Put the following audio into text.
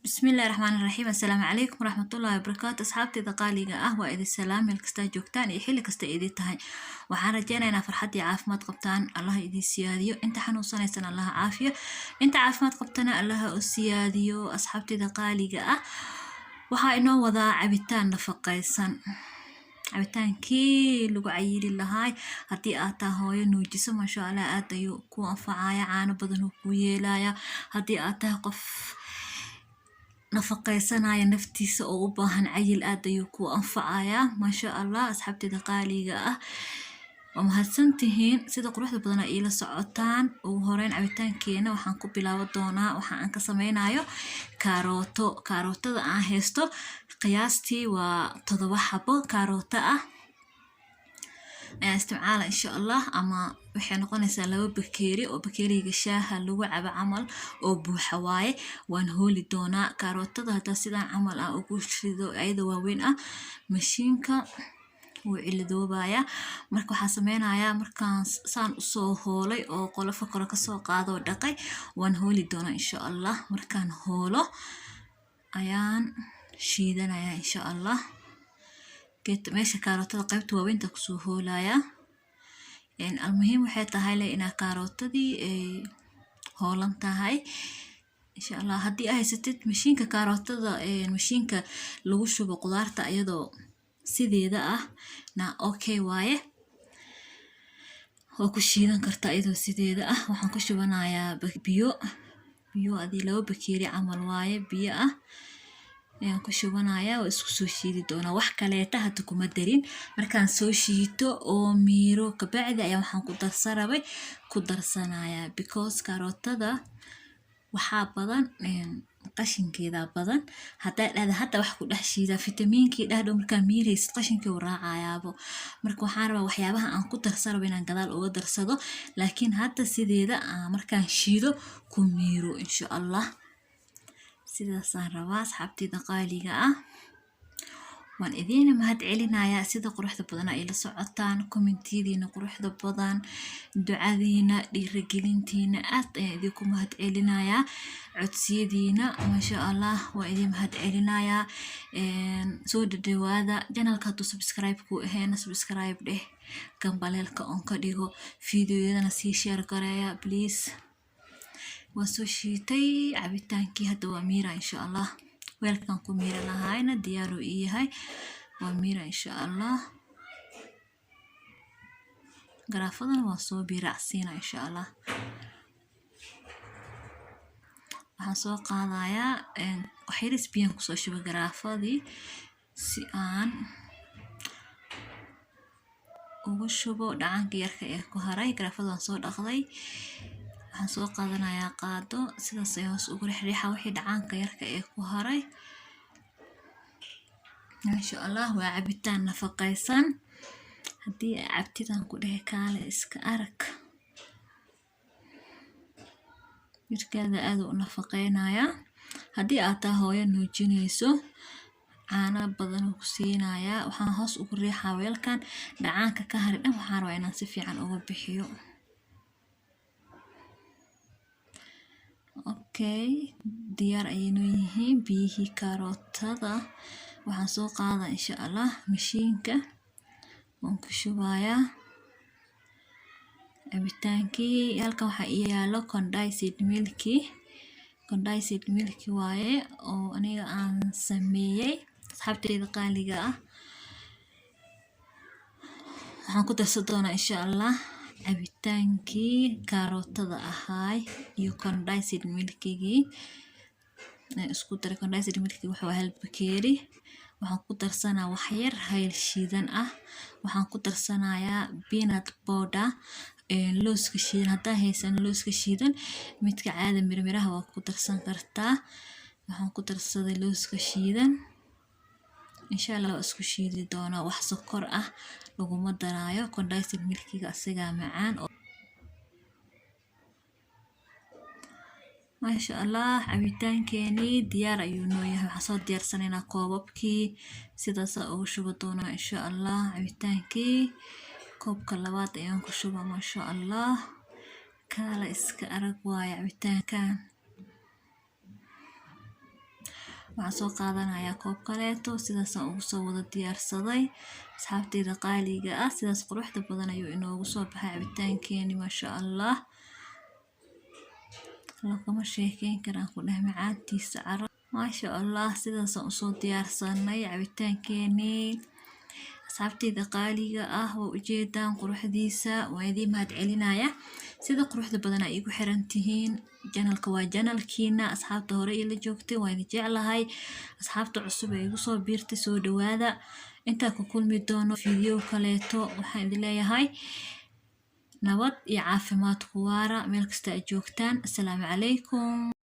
Bismillahi Raxmaani Raxiim. Assalaamu calaykum waraxmatullaahi wabarakaatu. Asxaabteyda qaaliga ah, waa idin salaam meel kastaa joogtaan iyo xilli kasta idin tahay. Waxaan rajeynaynaa farxad iyo caafimaad qabtaan. Allah idin siyaadiyo. Inta xanuunsanaysan Allah caafiyo, inta caafimaad qabtana Allah u siyaadiyo. Asxaabteyda qaaliga ah, waxaa inoo wadaa cabitaan nafaqaysan, cabitaankii lagu cayili lahaay. Haddii aad tahay hooyo nuujiso, maasha Allah, aad ayuu ku anfacaya, caano badan uu ku yeelaya. Haddii aad tahay qof nafaqaysanaya naftiisa oo u baahan cayil, aad ayuu ku anfacayaa, maasha Allah. Asxaabteyda qaaliga ah, waa mahadsantihiin sida quruxda badan ay iila socotaan. Ugu horeyn, cabitaankeena waxaan ku bilaaban doonaa, waxa aan ka sameynayo kaarooto. Kaarootada aan haysto qiyaastii waa 7 xabo kaarooto ah ayaan isticmaala, insha Allah, ama waxay noqonaysaa 2 bakeeri oo bakeeriga shaaha lagu cabo camal oo buuxa waaye. Waan hooli doonaa kaarootada. Haddaa sidaan camal aan ugu rido ayada waaweyn ah, mashiinka wuu ciladoobayaa. Marka waxaa sameynayaa, markaan saan usoo hoolay oo qolofo kore kasoo qaado oo dhaqay, waan hooli doonaa, insha Allah. Markaan hoolo ayaan shiidanayaa, insha Allah. Meesha kaarootada qaybta waaweynta kusoo hoolayaa. Almuhiim waxay tahay le inaa karootadii ay hoolan tahay, insha Allah. Haddii ay haysatid mashiinka kaarootada, mashiinka lagu shubo qudaarta iyadoo sideeda ah na, okay waaye, waa ku shiidan kartaa iyadoo sideeda ah. Waxaan ku shubanayaa biyo. Biyo adii 2 bakeeri camal waaye, biyo ah ayaan ku shubanayaa. Waa isku soo shiidi doonaa, wax kaleeta hadda kuma darin. Markaan soo shiito oo miiro kabacdi ayaa waxaan ku darsan rabay ku darsanayaa, because kaarootada waxaa badan qashinkeeda badan. Haddaa dhahda hadda wax ku dhex shiida, fitamiinkii dhahdhow markaa miiraysid qashinkii uu raacayaabo. Marka waxaan rabaa waxyaabaha aan ku darsan rabo inaan gadaal uga darsado, laakiin hadda sideeda aan markaan shiido ku miiro, insha Allah. Sidaasaan rabaa. Asxaabteyda qaaliga ah, waan idiin mahad celinayaa sida quruxda badan ay la socotaan. Commentiyadiina quruxda badan, ducadiina, dhiirigelintiina, aad ayaan idinku mahad celinayaa. Codsiyadiina, maasha Allah, waa idiin mahad celinayaa. Soo dhadhawaada. Channelka hadduu subscribe ku ahayn, subscribe dheh, gambaleelka on ka dhigo, fiidiyoyadana sii share gareeya, please. Waan soo shiitay cabitaankii, hadda waa miira, insha Allah. Weelkan ku miira lahaayna diyaar uu ii yahay, waa miira, insha Allah. Garaafadana waan soo biiracsiina, insha Allah. Waxaan soo qaadayaa waxyaris biyaan kusoo shubay garaafadii si aan ugu shubo dhacaanka yarka ee ku haray. Garaafada waan soo dhaqday. Waxaan soo qaadanayaa qaado, sidaas ay hoos ugu rixriixa wixii dhacaanka yarka ee ku haray, maasha Allah. Waa cabitaan nafaqaysan. Haddii ay cabtidaan ku dhehe, kaale iska arag, jirkaada aad u nafaqeynayaa. Haddii aad tahay hooyo nuujinayso, caano badan uu ku siinayaa. Waxaan hoos ugu riixaa weelkan dhacaanka ka haray dhan, waxaan rabaa inaan si fiican uga bixiyo. Okay, diyaar ayay noo yihiin biyihii kaarootada. Waxaan soo qaadaa, insha Allah, mashiinka, waan ku shubayaa cabitaankii. Halkan waxaa ii yaalo condensed milki. Condensed milk waaye oo aniga aan sameeyey. Asxaabteyda qaaliga ah, waxaan ku darsan doonaa, insha Allah, cabitaankii kaarootada ahaay iyo condensed milkigii isku daray. Condensed milkigi wuxuu 1 bakeeri. Waxaan ku darsanaa wax yar hayl shiidan ah. Waxaan ku darsanayaa peanut powder, looska shiidan. Haddaa haysan looska shiidan, midka caada mirmiraha waa ku darsan kartaa. Waxaan ku darsaday looska shiidan, insha Allah. Waa isku shiidi doonaa, wax sokor ah laguma daraayo. Condensed milkiga asigaa macaan, maasha Allah. Cabitaankeenii diyaar ayuu noo yahay. Waxaan soo diyaarsanaynaa koobabkii, sidaasaa ugu shuba doonaa, insha Allah. Cabitaankii koobka labaad ayaan ku shubaa, maasha Allah. Kaala iska arag waaye cabitaankan. Waxaan soo qaadanayaa koob kaleeto. Sidaasaan ugu soo wada diyaarsaday, asxaabteyda qaaliga ah. Sidaas quruxda badan ayuu inoogu soo baxay cabitaankeeni, maasha Allah. Lagama sheekeyn karaan ku dheh macaantiisa cara, maasha Allah. Sidaasaan usoo diyaarsanay cabitaankeeni, asxaabteyda qaaliga ah. Waa ujeedaan quruxdiisa. Waa idiin mahad celinaya sida quruxda badan ay igu xiran tihiin. Channelka waa channelkiina. Asxaabta hore ila joogtay waa idin jeclahay. Asxaabta cusub ee igu soo biirtay, soo dhawaada. Intaa ku kulmi doono video kaleeto, waxaan idin leeyahay nabad iyo caafimaad ku waara meel kasta aad joogtaan. Asalaamu calaykum.